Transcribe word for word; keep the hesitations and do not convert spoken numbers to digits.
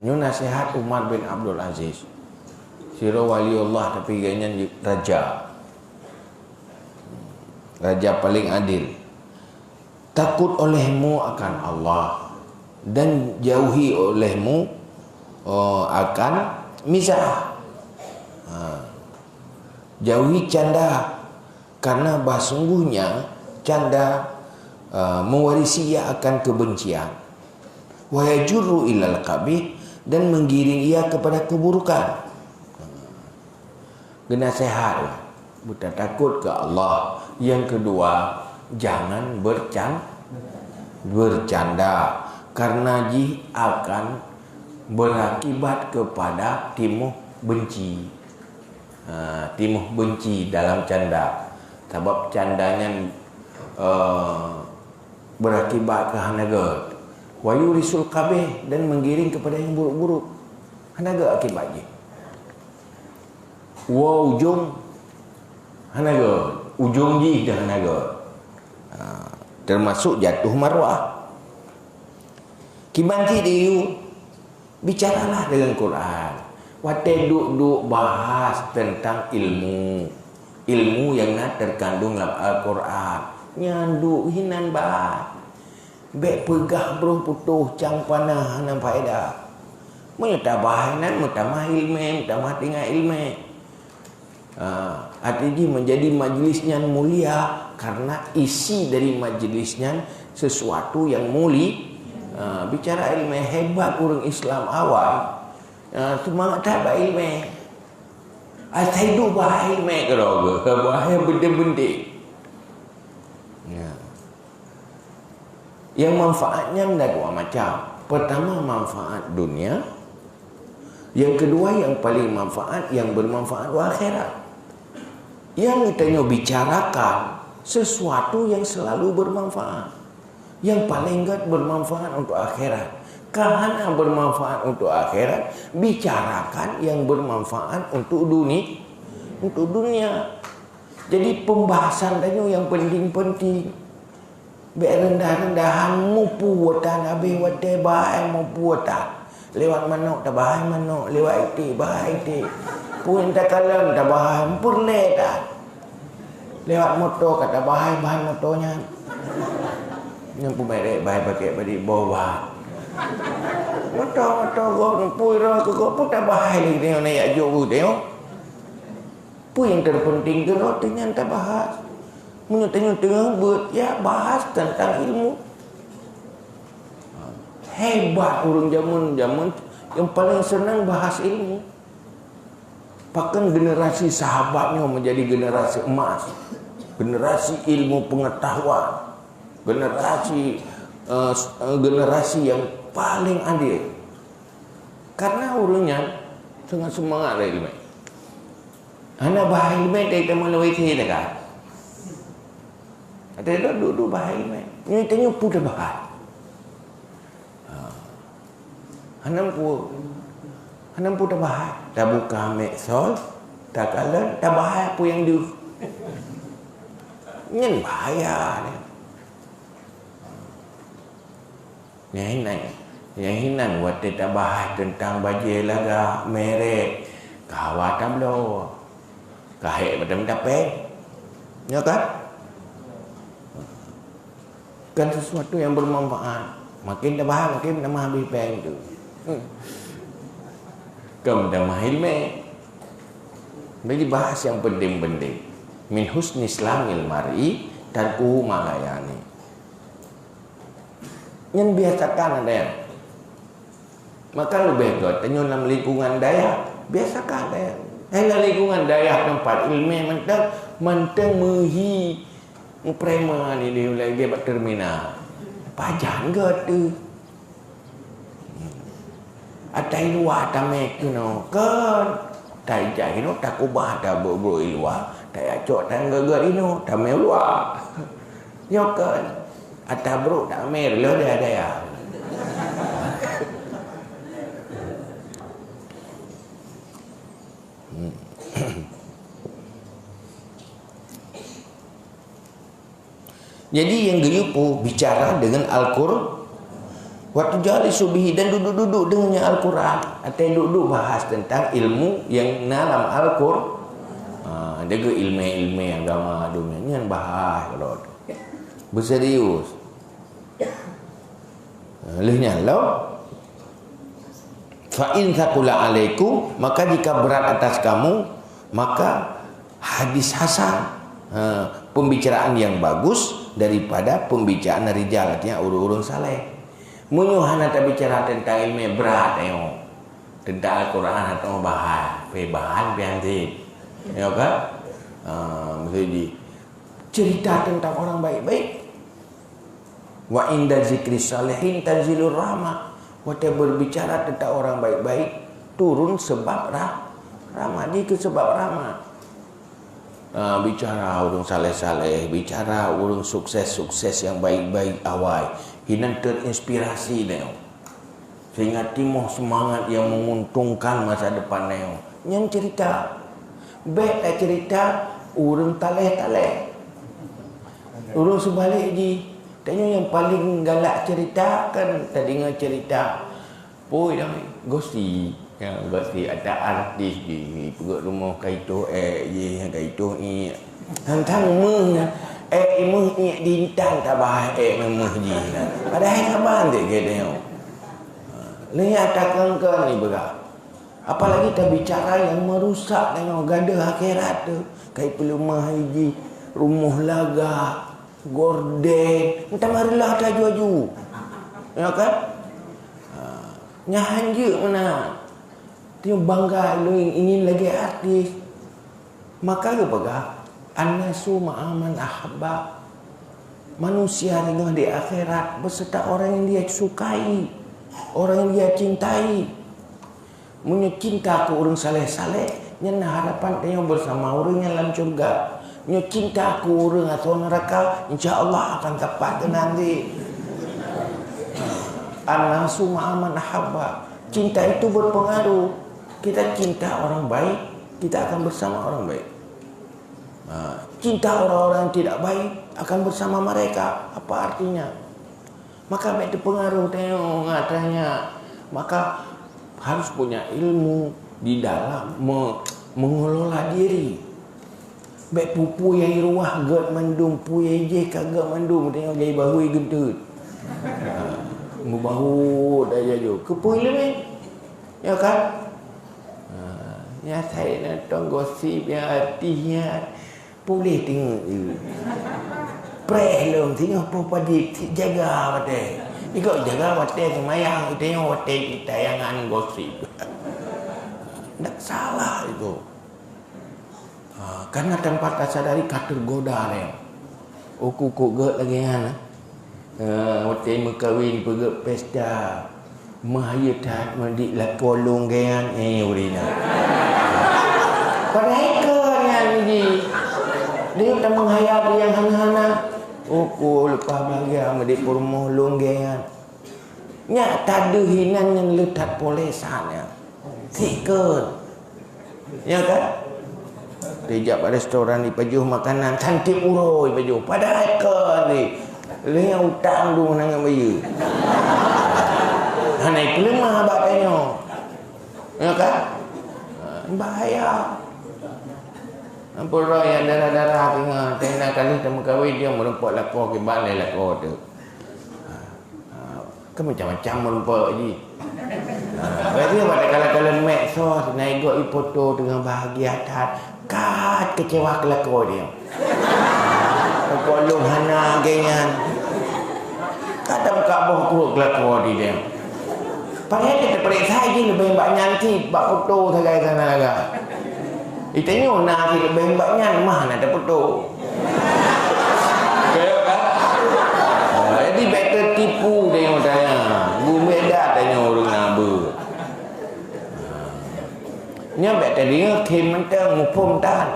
Nyoe nasihat Umar bin Abdul Aziz. Sidroe waliullah, tapi gobnyan raja. Raja paling adil. Takut olehmu akan Allah dan jauhi olehmu, eh, akan mizah. Ha. Jauhi canda, karena bahsungguhnya canda, eh, mewarisi ia akan kebencian. Wa yajurru ilal qabih, dan menggiring ia kepada keburukan. Geunasehat lah, beutatakot keu Allah. Yang kedua, jangan bercan-, bercanda, karena jih akan berakibat kepada timoh benci. Ha, timoh benci dalam canda. Sabab canda nyan, eh, berakibat keu hana gét. Wa yurisul qabih, dan menggiring kepada yang buruk-buruk. Hana gét akibat jih. Woe ujong hana gét, ujong jih dah hana gét. Ha, termasuk jatuh marwah. Kiban cit diyue, bicaralah dengan Quran. Watée duek-duek bahas tentang ilmu, ilmu yang na terkandung lam Al-Quran, nyan duek hinan bahas. Bék peugah broh putôh cang panah hana faedah. Meunyoe tabahai nan meutamah ilmé, meutamah tinggai ilmé. Ha, arti jih menjadi majlis nyan mulia karena isi dari majlis nyan sesuatu yang muli-, ha, bicara ilmé hebat ureuëng Islam awai. Ha, seumangat that bak ilmé. Asai duek bahai ilmé keudroe, bahai beude-beude. Ya. Yang manfaat nyan ada dua macam. Pertama, manfaat dunia. Yang kedua, yang paling manfaat, yang bermanfaat di akhirat. Yang geutanyoe bicarakan sesuatu yang selalu bermanfaat. Yang paling gét bermanfaat untuk akhirat. Ka hana bermanfaat untuk akhirat, bicarakan yang bermanfaat untuk duni-, untuk dunia. Jadi, pembahasan tanyoe yang penting-penting. Bék rendah-rendahan, mupu wotan habéh watée bahai mupu wotan. Lewat manok tabahai manok, lewat iték bahai iték. Peue takalon tabahai, peureulée that. Lewat moto ka tabahai ban moto nyan. Nyan peumerek bahai pakai badi boh bah. Moto-moto gob, peue roh keu gob, peue tabahai lé tanyoe na jak jok u tanyoe. Peue nyang terpenting keudroe teuh nyan tabahas. Meunyoe tanyoe teungoh beuet, ya bahas tentang ilmu. Hebat ureuëng jameun, jameun nyang paleng seunang bahas ilmu. Bahkan generasi sahabat nyoe menjadi generasi emas, generasi ilmu pengetahuan, generasi, eh, s-, eh, generasi yang paling adil. Karena ureuëng nyan sangat seumangat lé ilmu. Hana bahai ilmu, tai tamong lewat sini dah kan. Ada duek-duek bahai ilmu. Nyoe tanyoe peue tabahai. Ha. Hana peue. Hana peue tabahai. Tabuka medsos, takalon, tabahai peue nyang deuh. Nyan bahaya ni. Nyang hinan, nyang hinan watée tabahas teuntang bajée lagak, merek, ka hawa tabloe. Ka hék mantong tapéng. Nyo kan? Kan sesuatu yang bermanfaat. Makin tabahas, makin tamah habéh péng tu. Hmm. Kan tamah ilmu. Jadi bahas yang penting-penting. Min husni islamil mar'i tarkuhu ma la ya'ni. Nyan biasakan ada nyan. Maka leubeh gét tanyoe lam lingkungan dayah, biasakan ada nyan. Eh, lam lingkungan dayah teumpat ilmu mantong, mantong meuhi, meupreman ini lagée bak terminal. Pajan gét tu. Ata i luwa tamé keunoe kon. Ata ijak inoe takubah ata brok-brok i luwa, tajak cok tan gét-gét inoe tamé u luwa. Nyoe kon. Ata brok tamé reuloh daya-daya. Jadi nyang geuyue peue bicara dengan Al-Qur-, Wa tujalisu bihi, dan duduk-duduk deungon Al-Quran. Ateueh duduk bahas teuntang ilmu nyang na lam Al-Quran. Ha, jaga ilmu-ilmu agama dunia nyan bahas kalau tu. Beuserius. Ha, lheueh nyan lom. Fa in tsaqula 'alaikum, maka jika berat atas kamu, maka hadis hasan, ha, pembicaraan yang bagus daripada pembicaraan rijal, artinya ureuëng-ureuëng saleh. Meunyoe hana tabicara teuntang ilmu brat nyoe, teuntang Al-Quran hana bahas, pih bahan pih hantom. Ya kan? Ha, maksud jih, cerita tentang orang baik-baik. Wa inda zikri salihin tanzilur rahmah. Watée berbicara tentang orang baik-baik, turun sebab rah-, rahmat. Jih keu sebab rahmat. Ah, bicara ureuëng saleh-saleh, bicara ureuëng sukses-sukses nyang baik-baik awai. Hinan terinspirasi nyoe. Sehingga timoh semangat nyang menguntungkan masa depan nyoe. Nyan cerita. Bék tacerita ureuëng taleh-taleh. Ureuëng seubalek jih. Tanyoe nyang paleng galak cerita kan tadeungoe cerita. Pui dah gosip. Ya, gosip ada artis jih, peugöt rumoh ka itoh ék jih, ka itoh iék. Tantang meuh nyan, ék meuh iék di intan tabahas ék ngon meuh jih nyan. Padahai saban teuk geutanyoe. Lheueh nyan takheun-kheun ipeugah. Apalagi tabicara nyang meurusak tanyoe gadoh akhirat teuh. Ka ipeuleumah jih, rumoh lagak, gorden, entah meureuleh aju-aju. Ya kan? Ha, nyan hanjeuet meunan. Tanyoe bangga lôn ingin lagée artis. Maka geupeugah, "An-nasu ma'a man ahabba." Manusia singoh di akhirat beserta orang yang dia sukai, orang yang dia cintai. Meunyoe cinta keu ureuëng saleh-saleh, nyan na harapan tanyoe bersama ureuëng nyan lam syurga. Nyoe cinta keu ureuëng atau neraka, insya Allah akan tepat keu nanti. An-nasu ma'a man ahabba. Cinta itu berpengaruh. Kita cinta orang baik, kita akan bersama orang baik. Ha, cinta orang-orang yang tidak baik akan bersama mereka. Apa artinya? Maka bék teupeungaruh tanyoe ngon atra nyan. Maka harus punya ilmu di dalam me-, mengelola diri. Bék peue-peue nyang ruah gét mandum, peue nyang jih ka gét mandum, tanyoe jai bahue geunteut. Ha, meubahu dah jajoe. Keupeue lé? Ya kan? Ha, nyang asai nyan tong gosip nyang artis nyan puléh teungeut. Preh lom singoh poh padi jaga watée. Ikok jaga watée seumayang, tanyoe watée tayangan gosip. Ndak salah itu. Ha, karena tanpa tasadari ka teugoda lé. Uku kok gét lagée nyan, eh. Ha, watée meukawen peugét pesta. Meuhayeu that meudik lakoe lôn gét nyan, eh, ureuëng nyan. Padahai kon nyan jih. Dia tak menghayati yang hana-hana. Uku leupah bahagia meudik peurumoh lôn gét nyan. Nyak tadeuh inan nyang le that polesan nyan. Sikon. Ya kan? Dijak bak restoran dipajoh makanan, cantik uroe dipajoh. Padahai kon di. Lheueh nyan utang dum hana ngon bayeue. Hana ipeuleumah bak tanyoe. Ya kan? Ha, bahaya. Ampôn roh nyang darah-darah teungoh, teuh na kali tameukawen dia meureumpok lakoe kiban lé lakoe teuh. Ha, ha, kan macam-macam meureumpok jih. Ha, bagi pada kala-kala medsos, na igoe ifoto teungoh bahagia that, ka keucewa keu lakoe dia. Lakoe lôn hana lagée nyan. Ka tameukaboh kruek keu lakoe di dia. Padahai teupeuriksa jih leubeh bak nyan cit, bak foto sagai sana lagak. Di tanyoe na cit leubeh bak nyan, mah na tafoto. Betul kan? Ha, jadi bék teutipu tanyoe tanya. Beubeda tanyoe ureuëng na beuet. Nyan bék teudeungoe khem mantong muphom tan.